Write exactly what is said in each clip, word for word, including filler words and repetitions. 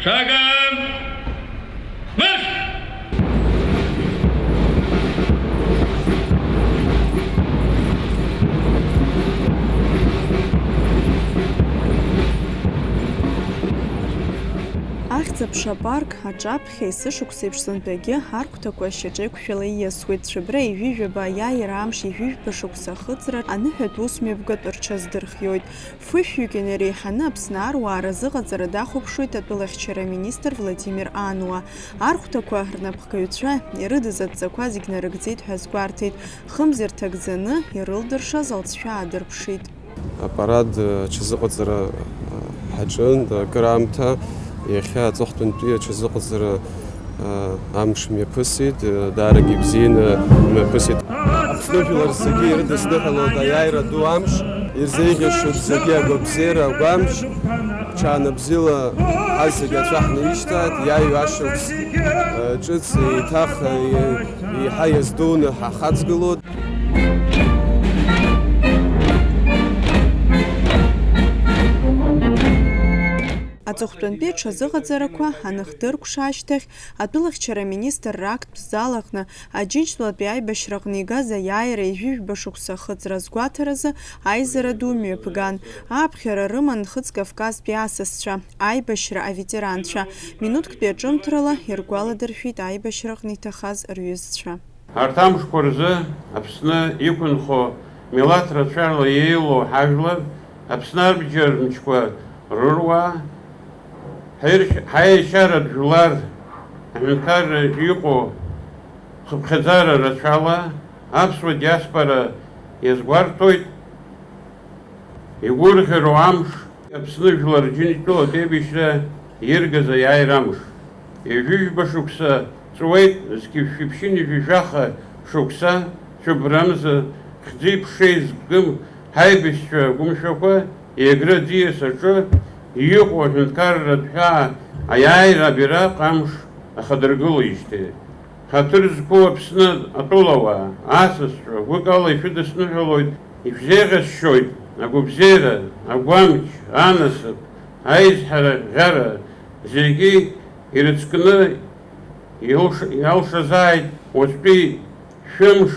Шагом! Марш! Ахьӡ-аԥша апарк аҿаԥхьа есышықәса еиԥш сынтәагьы архәҭақәа шьаҿеиқәшәала ииасуеит. Цәыбра ҩажәи жәаба аиааира амш ҩажәи жәба шықәса ахыҵра аныҳәатә усмҩаԥгатә рҽаздырхиоит. Фышәҩык инареиҳаны Аԥсны аруаа разыҟаҵара дахәаԥшуеит атәылахьчара аминистр Владимир Ануа. Архәҭақәа рнапхгаҩцәа ирыдыз адҵақәа зегь нарыгӡеит ҳәа азгәарҭеит, хымз ирҭагӡаны ирылдыршаз алҵшәа аадырԥшит. Апарад, э, аҽазыҟаҵара, э, ҳаҿын, э, акыраамҭа, иахьа аҵыхәтәантәи аҽазыҟаҵара, э, амш мҩаԥысит, э, даарагьы ибзианы мҩаԥысит. Аԥсны жәлар зегьы ирыдысныҳәалоит аиааира ду амш, ирзеиӷьашоит зегьы агәабзиара агәамч, ҽаанбзиала ҳазегьы ацәа ҳнаҩышьҭааит, иааиуа ашықәс, э, ҿыц еиҭах, э, еиҳа иаздуны ҳахаҵгылоит. Аҵыхәтәантәи аҽазыҟаҵарақәа аныхдыркәша ашьҭахь, атәылахьчара аминистрра актә залаҟны Аџьынџьтәылатәи аибашьраҟны игаз аиааира ҩажәи жәба шықәса ахыҵра азгәаҭаразы аизара ду мҩаԥган. Ааԥхьара рыман Нхыҵ Кавказтәи асасцәа, аибашьра аветеранцәа. Минуҭктәи аҿымҭрала иргәаладыршәеит аибашьраҟны иҭахаз рҩызцәа. Арҭ амшқәа рзы Аԥсны иқәынхо милаҭ рацәала еилоу ҳажәлар, Аԥсны абџьар мчқәа рыруаа, ҳаиршь-, ҳаиашьаратә жәлар, аҳәынҭқарра иҟоу хыԥхьаӡара рацәала аԥсуа диаспора иазгәарҭоит игәырӷьароу амш. Аԥсны жәлар Џьынџьтәылатә еибашьра иргаз аиааира амш. Ҩажәи жәба шықәса ҵуеит, зқьи жәшәи ԥшьынҩажәи жәаха шықәса цәыббрамза хьӡи-ԥшеи згым ҳаибашьцәа гәымшәақәа Егры аӡиас аҿы иҟоу аҳәынҭқарратә ҳәаа аиааира абираҟ амш ахадыргылеижьҭеи. Ҳаҭыр зқәу Аԥсны атәылауаа, асасцәа, гәыкала ишәыдысныҳәалоит, ишәзеиӷьасшьоит агәабзиара, агәамч, анасыԥ, аизҳара, ӷьара, зегьы ирыцкны иалш-, иалшазааит уаҵәтәи шәымш,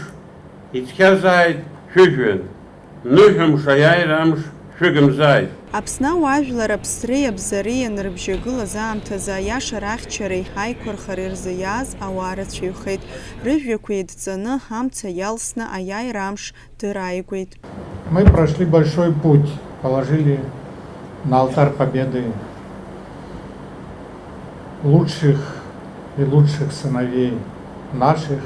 ицқьазааит шәыжәҩан. Ныҳәамш аиааира амш шәыгымзааит! Аԥсны ауаажәлар аԥсреи абзареи ианрыбжьагылаз аамҭазы аиаша рахьчареи аиқәырхареи рзы иааз ауаа рацәаҩхеит. Рыжәҩақәа еидҵаны, амца иалсны аиааира амш дырааигәеит. Мы прошли большой путь, положили на алтарь Победы лучших и лучших сыновей наших,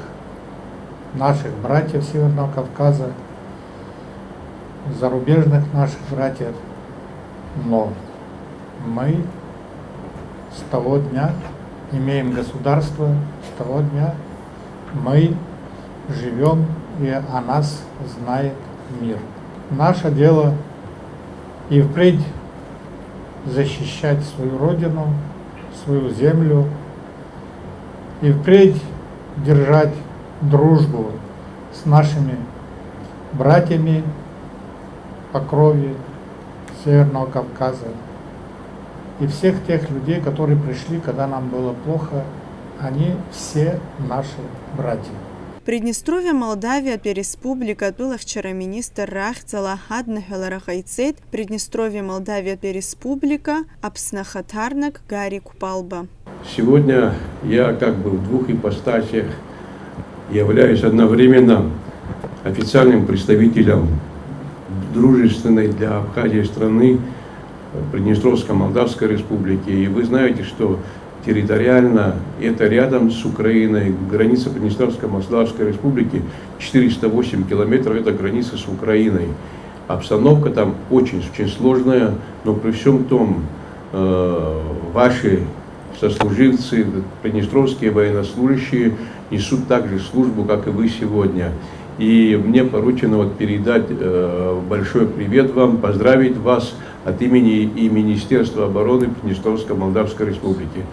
наших братьев Северного Кавказа, зарубежных наших братьев. Но мы с того дня имеем государство, с того дня мы живём, и о нас знает мир. Наше дело и впредь защищать свою родину, свою землю, и впредь держать дружбу с нашими братьями по крови Северного Кавказа и всех тех людей, которые пришли, когда нам было плохо, они все наши братья. Приднестровиа Молдавиатәи Республика атәылахьчара аминистрра ахьӡала адныҳәалара ҟаиҵеит Приднестровиа Молдавиатәи Республика Аԥсны ахаҭарнак Гари Кәпалба. Сегодня я как бы в двух ипостасях являюсь одновременно официальным представителем дружественной для Абхазии страны, Приднестровско-Молдавской Республики. И вы знаете, что территориально это рядом с Украиной, граница Приднестровско-Молдавской Республики четыреста восемь километров, это граница с Украиной. Обстановка там очень, очень сложная, но при всем том, э, ваши сослуживцы, приднестровские военнослужащие несут также службу, как и вы сегодня. И мне поручено вот передать, э, большой привет вам, поздравить вас от имени и Министерства обороны Приднестровско-Молдавской Республики.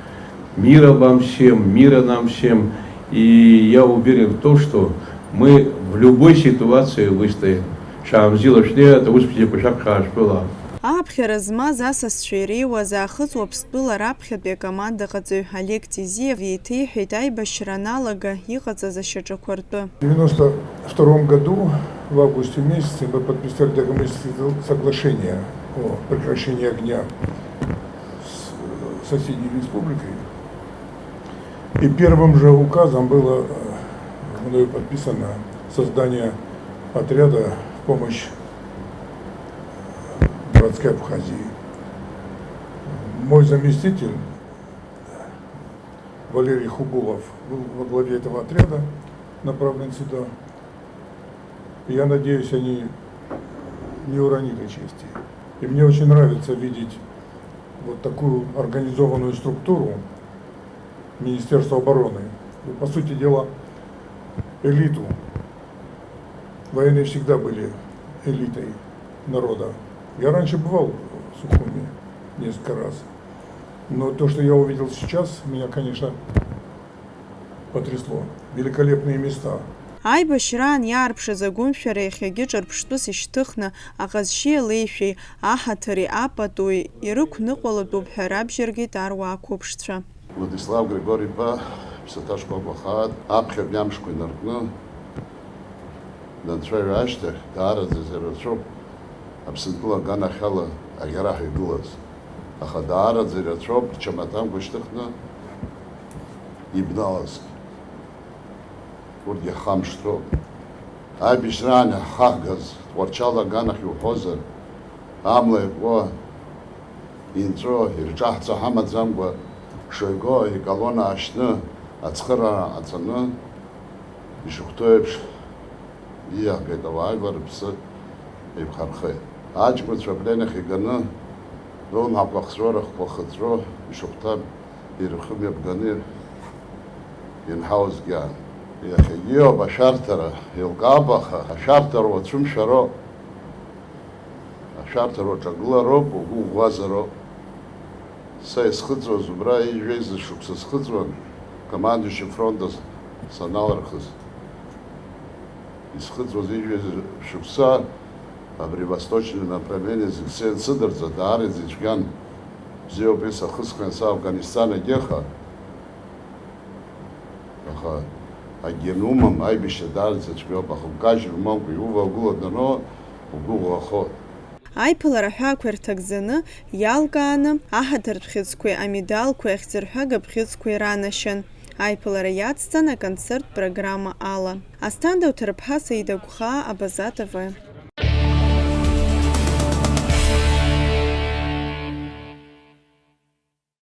Мира вам всем, мира нам всем. И я уверен в том, что мы в любой ситуации выстоим. Шаамзилаԥшьнеи аҭоусбжьақәа шәаԥхьа шәтәыла. Ааԥхьара змаз асасцәа иреиуаз Аахыҵ Уаԥстәыла раԥхьатәи акомандаҟаҵаҩ Олег Тизиев еиҭеиҳәеит аибашьра аналага иҟаҵаз ашьаҿақәа ртәы. Девяносто втором году в августе месяце мы подписали договорное соглашение о прекращении огня с соседней республикой. И первым же указом было мною подписано создание отряда в помощь братской Абхазии. Мой заместитель Валерий Хубулов был во главе этого отряда, направлен сюда. Я надеюсь, они не уронили чести. И мне очень нравится видеть вот такую организованную структуру Министерства обороны. Ну, по сути дела, элиту. Военные всегда были элитой народа. Я раньше бывал в Сухуми несколько раз. Но то, что я увидел сейчас, меня, конечно, потрясло. Великолепные места. Аибашьраан иаарԥшыз агәымшәара иахьагьы ҿырԥштәыс ишьҭыхны, аҟазшьеи алеишәеи, аҳаҭыри апатуи ирықәныҟәалатәуп ҳәа рабжьаргеит аруаа қәыԥшцәа. Владислав Григори-иԥа ԥсаҭа шкәакәа хаак аԥхьатәи амшқәа инаркны данцәажәа ашьҭахь, даараӡа ирацәоуп Аԥсынтәыла аганахьала аӷьараҳәа игылаз, аха даараӡа ирацәоуп рчамаҭанқәа шьҭыхны ибналазгьы. Урҭгьы ҳхамышҭроуп. Аибашьраан иаҳхаҳгаз Тҟәарчал аганахь иуҳәозар, амла иакуа, инҵәо, ирҿаҳҵо ҳамаӡамкәа, Шойгу иколонна аашьны, ацхыраара ҟаҵаны, ишахәҭоу еиԥш, ииаҳгеит, ауаажәлар рыԥсы еиқәҳархеит. Аҷкәынцәа аплен ахь иганы, рылымҳақәа хҵәо, рыхқәа хыҵәо, ишахәҭам ирхымҩаԥганы инҳауазгьы аан. Иахьагьы иоуп ашәарҭара, еилкаап, аха ашәарҭара уацәымшәароуп. Ашәарҭара уаҿагылароуп, угәы ӷәӷәазароуп. Са исхыҵуаз убра ижәеиза шықәса схыҵуан, командующий фронтас саналырхыз. Исхыҵуаз ижәеиза шықәса абри восточный направление зегь сеансыдырҵа даараӡа ицәгьан. Бзиоуп, исахысхын са Афганистан агьыха. Аха акгьы анумам, аибашьра даараӡа цәгьоуп, аха укажьыр умамкәа иувагылоу дано угәы ӷәӷәахоит. Аиԥылара аҳәаақәа ирҭагӡаны, иалкааны, аҳаҭыртә бӷьыцқәеи амедалқәеи ахьӡырҳәага бӷьыцқәеи ранашьан. Аиԥылара иацҵан аконцерттә программа ала. Асҭанда Уҭырԥҳа, Саида Гәхаа, Абаза Т В.